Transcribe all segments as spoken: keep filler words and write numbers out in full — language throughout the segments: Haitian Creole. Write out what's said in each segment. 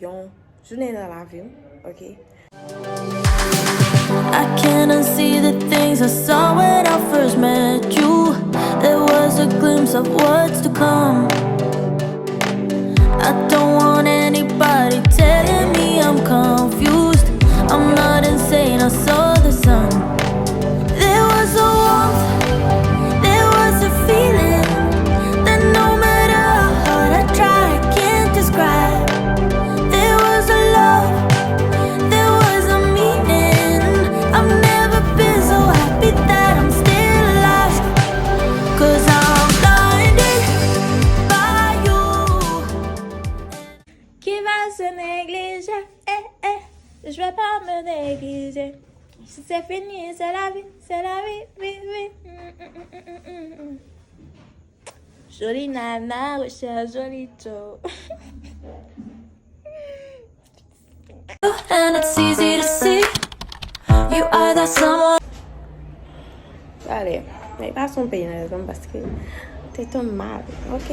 Yon jounen nan lavi m, ok? I can't unsee the things I saw when I first met you. There was a glimpse of what's to come. I don't want anybody telling me I'm confused. I'm not insane, I saw the sun. There was a warmth, there was a feeling that no matter how hard I try, I can't describe. There was a love, there was a meaning. I've never been so happy that I'm still alive. Cause I'm blinded by you. Qui va se négliger? Eh, eh, je vais pas me négliger. Si c'est fini, c'est la vie, c'est la vie, oui, oui. Mm, mm, mm, mm, mm, mm. Jolie nana, recherche joli Joe. And it's easy to see you are that someone. Pale, men pase yon peyi nan lèzòm paske tèt an mal, ok?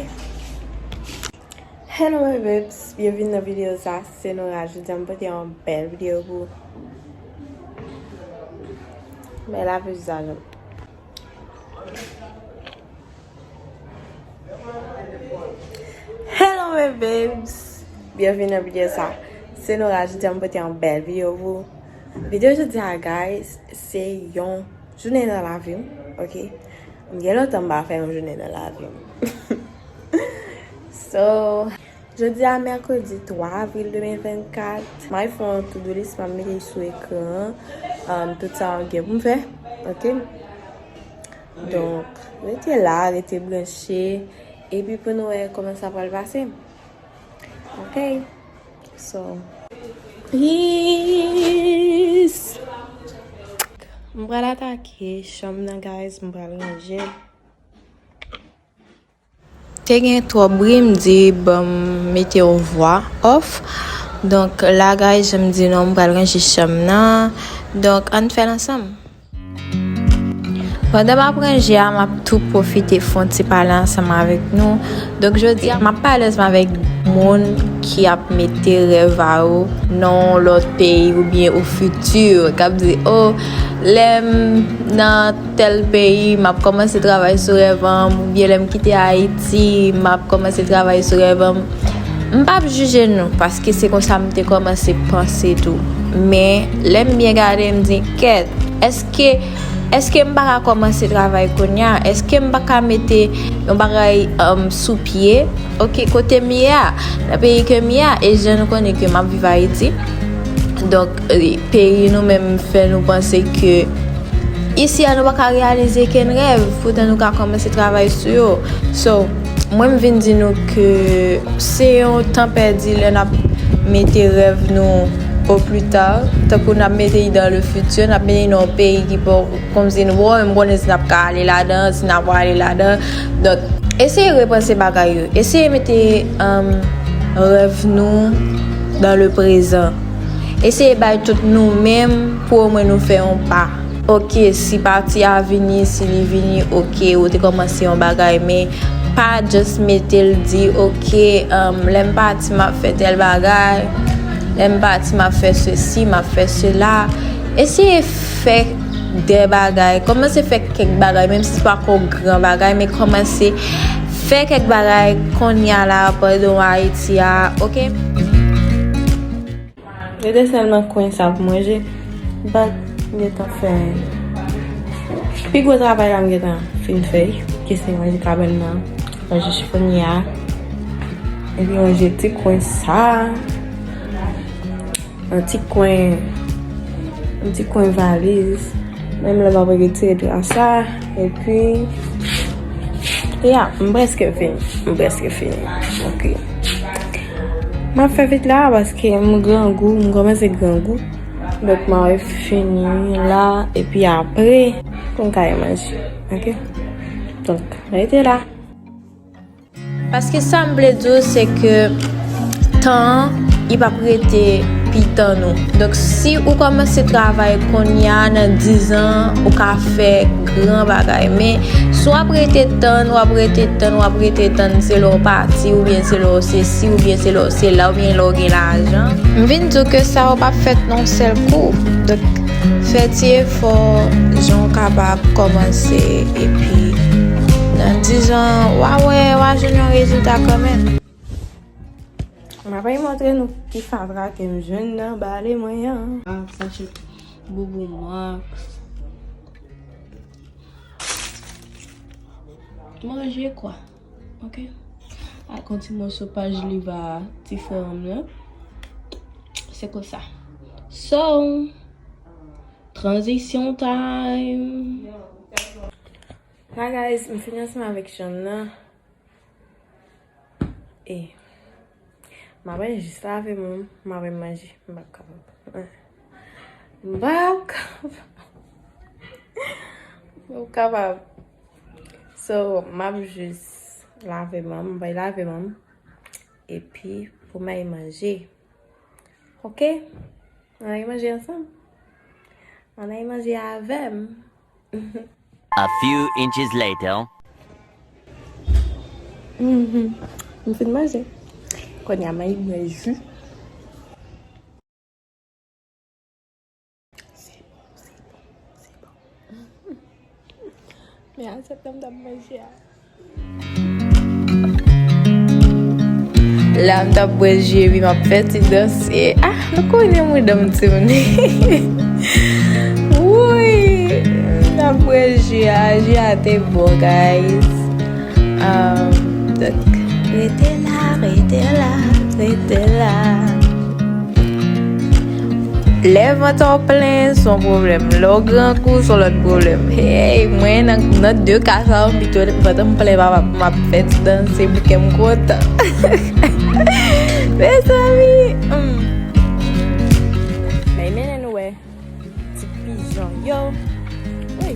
Hello my babes, byenvini nan videyo sa, se Nora. Jodi a m pote yon bèl videyo pou bèl avizaj. Hello my babes, byenvini nan videyo sa, se Nora. Jodi a m pote yon bèl videyo pou ou. Videyo jodi a guys, se yon jounen nan lavi m, ok? M gen lontan m pa fè yon jounen nan lavi m. So, jodi a mèkredi twa avril de mil vennkat. M al fè yon to-do list, m ap mete l sou ekran an. Um, tout sa w gen pou m fè, ok? Donk, rete la, rete branche, epi pou nou wè kòman sa pral pase. Ok? So, peace! M pral atake chanm nan, guys, m pral ranje l. Te gen twòp bri, m di, ban m mete yon vwa off. Donk, la, guys, jan m di nou, m pral ranje chanm nan. Donk, ann fè l ansanm. Pandan m ap ranje a, m ap tou pwofite fè yon ti pale ansanm avèk nou. Donk, jodi a, m ap pale ansanm avèk moun ki ap mete rèv a yo nan yon lòt peyi oubyen o fiti, k ap di, o, lè m nan tèl peyi, m ap kòmanse travay sou rèv an, oubyen lè m kite Ayiti, m ap kòmanse travay sou rèv an. M p ap jije nou, paske se konsa m te kòmanse panse tou. Men, lè m byen gade, m di, kèt, èske, èske m pa ka kòmanse travay kounye a? Èske m pa ka mete yon bagay, um, sou pye? Ok, kote m ye a, nan peyi ke m ye a, e jan nou konnen ke m ap viv Ayiti. Donk, eh, peyi nou menm fè nou panse ke isi a nou pa ka reyalize kenn rèv, poutan nou ka kòmanse travay sou yo. So, mwen m vin di nou ke se yon tan pèdi lè n ap mete rèv nou au plus tard, tankou n ap mete l dans le futur, n ap mete l nan yon peyi ki pa kòmsi nou, bon, m konnen si n ap ka ale ladan, si n ap ale ladan. Donk, eseye repanse bagay yo. Eseye mete, um, rèv nou dans le présent. Eseye bay tout nou menm pou omwen nou fè yon pa. Ok, si pati a vini, si li vini, ok, ou te kòmanse yon bagay, men pa just mete l di, ok, um, lè m pati, m ap fè tèl bagay, lè m pati, m ap fè sesi, m ap fè sela. Eseye fè de bagay. Kòmanse fè kèk bagay, menm si se pa ko gran bagay, men kòmanse fè kèk bagay kounye a la, pandan w Ayiti a, ok? Rete sèlman kwen sa pou manje. But, m gentan fè pi gwo travay la, m gentan fin fè, ki se ranje kabann nan, ranje chifonye a, epi ranje ti kwen sa. Yon ti kwen, yon ti kwen valiz. Menm lè m ap retire dra sa, epi, ya, m prèske fini, m prèske fini. Ok. M ap fè vit la, paske m grangou, m kòmanse grangou. Donk, m ap fini la, epi apre, pou m ka al manje. Ok? Donk, rete la. Paske sa m vle di w, se ke tan an, li p ap rete pi tann ou. Donk, si ou kòmanse travay kounye a, nan diz an, ou ka fè gran bagay. Men, si w ap rete tann, w ap rete tann, w ap rete tann, se lè w pati, oubyen se lè w sesi, oubyen se lè w sela, oubyen lè w gen lajan. M vin di w ke sa yo p ap fèt nan yon sèl kou. Donk, fè ti efò, jan w kapab kòmanse, epi nan diz an, w a wè, w a jwenn yon rezilta kanmenm. M ap montre nou ki fatra ke m jwenn nan bale mwen an. Ah, sa se Boubou Max. Manje kwa, ok? Ak yon ti moso paj liv a ti frè m nan. Se konsa. So, transition time. Hi guys, m fini ansanm avèk chanm nan. E, m ap jis lave men m, m ap manje. M p ap kapab. M p ap kapab. M p ap kapab. So, m ap jis lave men m, m pral lave men m. Epi, pou m al manje. Ok? Ann al manje ansanm. Ann al manje avè m. A few inches later. Mhm. M fin manje. Kounye a, m al bwè ji. Se bon, se bon, se bon. Men asyèt la m t ap manje a. La m t ap bwè ji epi m ap fè ti dans. E, ah, nou konnen mouda m timoun. Wouy, m t ap bwè ji a, ji a te bon, guys. Um, donk, rete la, rete la, rete la. Lè vant ou plen, se yon pwoblèm. Lè w grangou, se yon lòt pwoblèm. Hey, mwen, nan, nan de ka sa yo, m pito vant m plen, papa, m ap fè ti danse, bouke m kontan. Mezanmi, hmm. Men mennen nou wè ti pijon yo. Wi.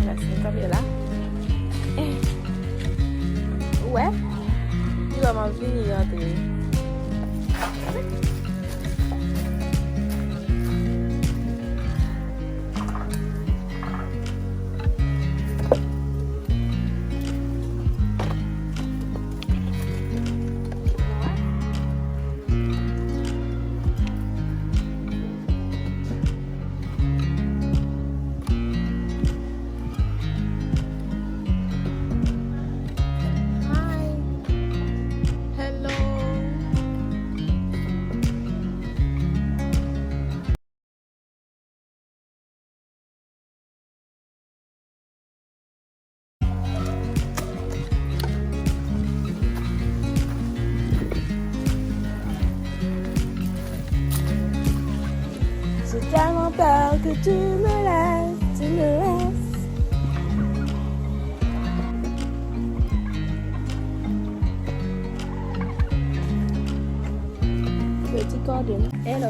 Mèsi, m kanpe la. Ou wè? Li wè m ap vini rantre. Hi. Hello. J'ai tellement peur que tu me laisses, tu me laisses. Petit cordon. Hello.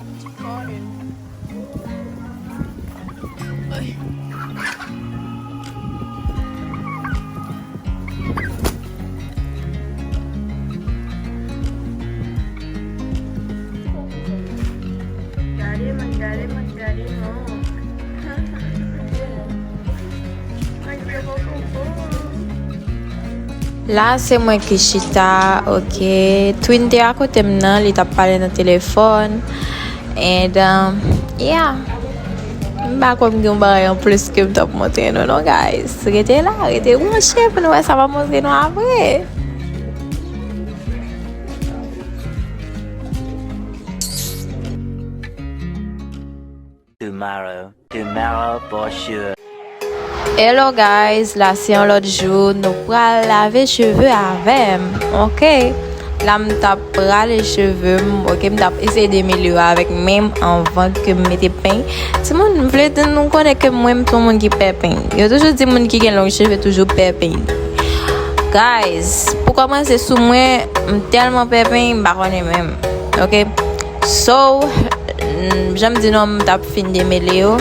Petit cordon. Gade mwen, gade mwen, gade mwen. La, se mwen ki chita, ok. Twin te akote m nan, li t ap pale nan telefòn. And, um, yeah. M pa kwè m gen yon bagay anplis ke m t ap montre nou, non, guys. Rete la, rete branche pou nou wè sa m ap montre nou apre. Tomorrow. Tomorrow for sure. Hello guys, la se yon lòt jou, nou pral lave cheve avè m, ok? La m t ap rale cheve m, ok, m t ap eseye demele yo avèk men m anvan ke m mete peny. Timoun, m vle di nou konnen ke mwen m se yon moun ki pè peny. Yo toujou di moun ki gen long cheve toujou pè peny. Guys, pou kòmanse sou mwen, m tèlman pè peny, m pa konnen menm, ok? So, n-, jan m di nou an, m t ap fin demele yo.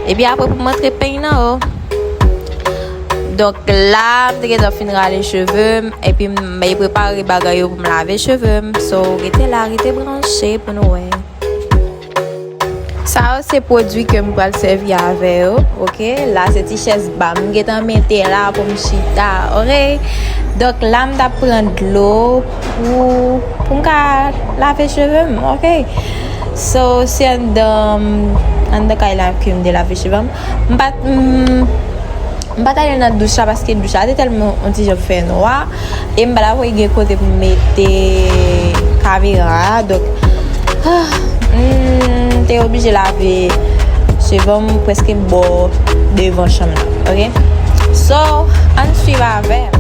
Epi apre pou m antre peny nan yo. Donk la, m te gentan fin rale cheve m, epi m bay prepare bagay yo pou m lave cheve m. So, rete la, rete branche pou nou wè. Sa yo se pwodui ke m pral sèvi avè yo, oke? La se ti chèz ba m gentan mete la pou m chita, oke? Donk la m t ap pran dlo pou, pou m ka lave cheve m, oke? So, se anndan, anndan kay la ke m te lave cheve m. M pa t, m, M pa t ale nan douch la paske douch la te tèlman on ti jan fè nwa. E m pa t ap wè gen kote pou m mete kamera a. Donk, ah, m te oblije lave cheve m prèske bò devan chanm nan. Oke? So, ann swiv avè m.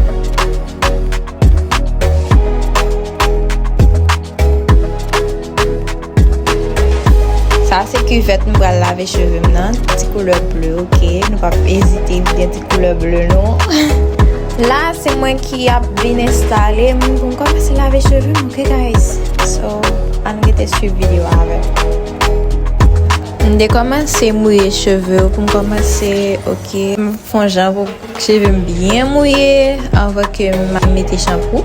Sa se kivèt m pral lave cheve m nan. Ti koulè ble, oke? Nou p ap ezite, m gen ti koulè ble, non. La, se mwen ki ap vin enstale m pou m kòmanse lave cheve m, oke, guys? So, ann rete swiv videyo a avè m. M te kòmanse mouye cheve w pou m kòmanse, oke? M fè yon jan pou cheve m byen mouye anvan ke m mete chanpou.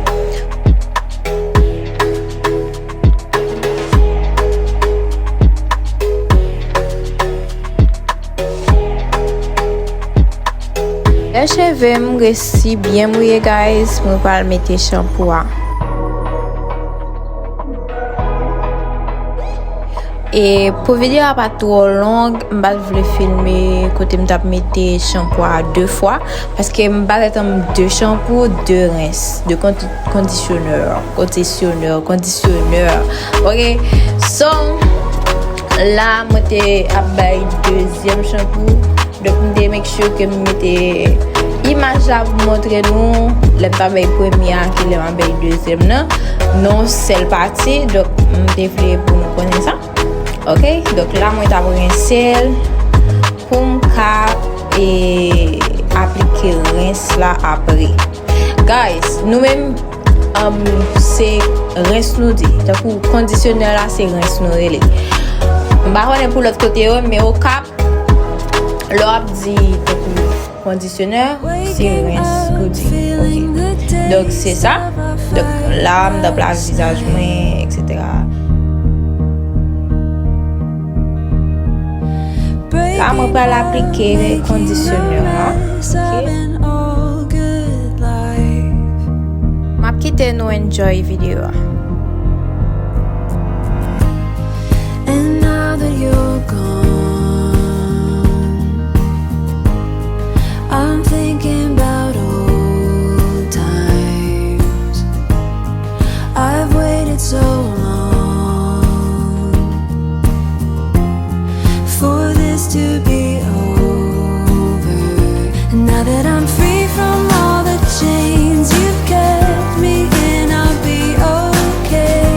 Lè cheve m resi byen mouye, guys, mwen pral mete chanpou a. E pou videyo a pa twò long, m pa t vle filme kote m t ap mete chanpou a de fwa, paske m pa t atann de chanpou, de rens, de kondi-, kondisyonè, kondisyonè, kondisyonè. Oke? So, la, mwen te ap bay dezyèm chanpou. Donk, m te make sure ke m mete imaj la pou montre nou, lè m t ap bay premye a, ki lè m ap bay dezyèm nan, nan yon sèl pati. Donk, m te vle pou nou konnen sa. Oke? Donk, la, mwen t ap rense l pou m ka, e, aplike rens la apre. Guys, nou menm, um, se rens nou di. Tankou kondisyonè la, se rens nou rele. M pa konnen pou lòt kote yo, men Okap, lè w ap di, tankou kondisyonè, se rens ou di. Oke. Donk, se sa. Donk, la, m t ap lave vizaj mwen, etsetera. La, mwen pral aplike kondisyonè a. Oke. M ap kite nou enjoy videyo a. And now that you're gone, I'm thinking about old times. I've waited so long for this to be over. And now that I'm free from all the chains you've kept me in, I'll be okay.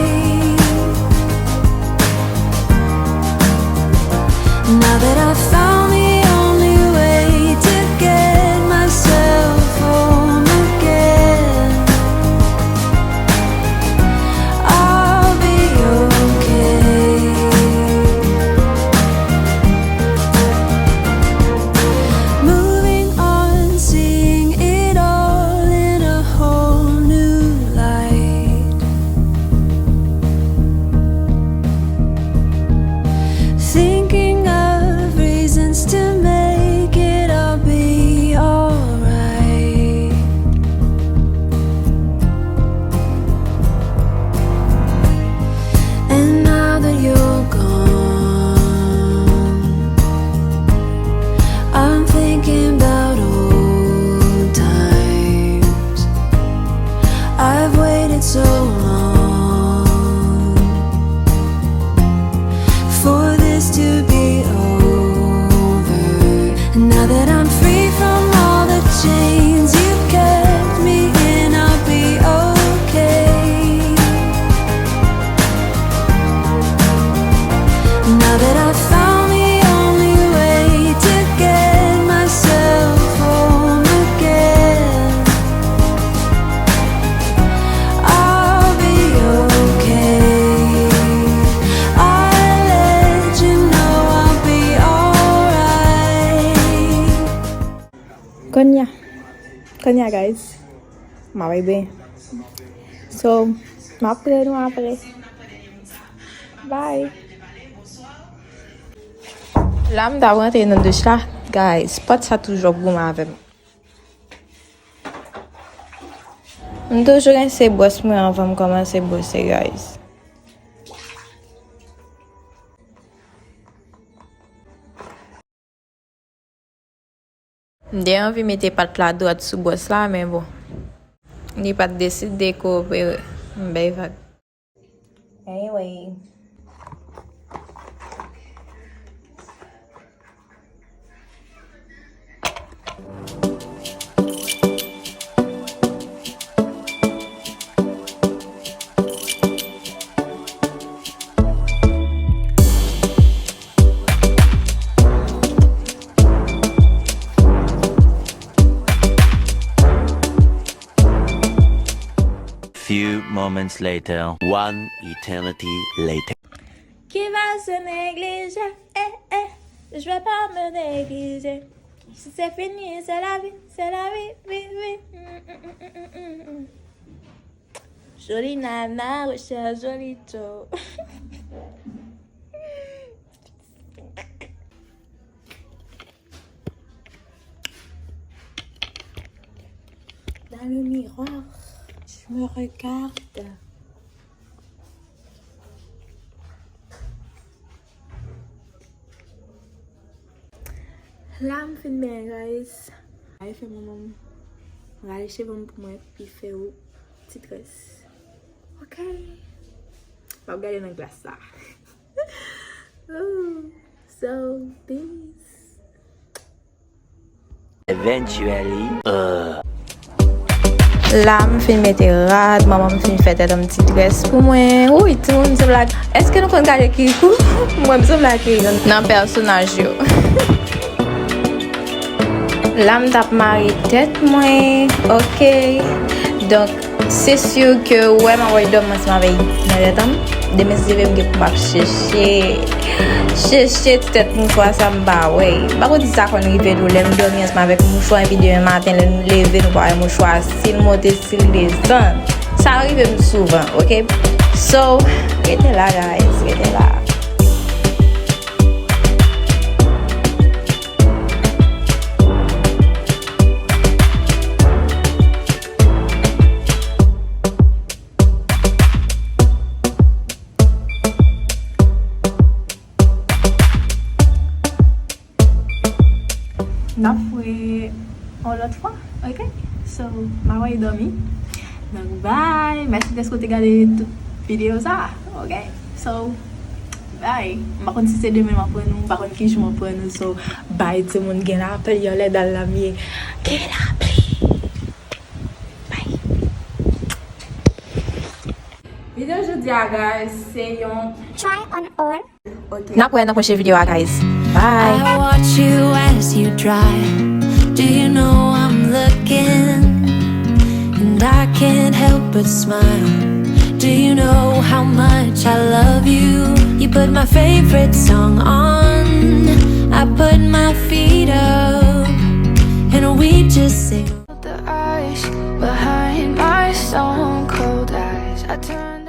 M ap rive. So, m ap wè nou apre. Bye. La, m t ap rantre nan douch la. Guys, pòt sa toujou ap goumen avè m. M toujou rense bwòs mwen anvan m kòmanse bwose, guys. M te anvi mete pat la dwat sou bwòs la, men bon. Li pa t deside kowopere. M bay vag. Anyway. Few moments later. One eternity later. Qui va se négliger? Eh, eh, je vais pas me négliger. Si c'est fini, c'est la vie, c'est la vie, vie, vie. Mm, mm, mm, mm, mm, mm. Jolie nana, recherche joli Joe. Dans le miroir, je me regarde. La, m fin benyen, guys. Ay fè manman m rale cheve m pou mwen, epi fè yon ti tres. Ok. M ap gade nan glas la. Ooh. So, peace. Eventually. Uh. La, m fin mete rad, manman m fin fè tèt an ti drès pou mwen. Wi, timoun, m sanble ak, èske nou konn gade Kirikou? Mwen, m sanble ak Kirikou nan pèsonaj yo. La, m t ap mare tèt mwen, ok. Donk, Se si ke ou wè m ap dòmi ansanm avèk nan tèt an m. Demen si Dye vle m gen pou m ap chèche, chèche ti tèt mouchwa sa m pa wè. M pa konn si sa konn rive nou lè m dòmi ansanm avèk mouchwa epi demen maten lè nou leve nou pa wè mouchwa a, si l monte, si l desann. Sa rive m souvan, ok? So, rete la, guys, rete la. N ap fwe yon lòt fwa, ok? So, m a wè dòmi. Donk, bye! Mèsi dèske w te gade tout videyo sa, ok? So, bye! M pa konn si se demen m ap pran nou, m pa konn ki jou m ap pran nou, so, bye timoun, gen lapli, yon lè dal la m ye. Gen lapli! Bye! Videyo jodi a, guys, se yon try on haul. Ok. N ap wè nan pwochen videyo a, guys. Bye. I watch you as you drive. Do you know I'm looking? And I can't help but smile. Do you know how much I love you? You put my favorite song on. I put my feet up. And we just sing. The ice behind my stone cold eyes. I turn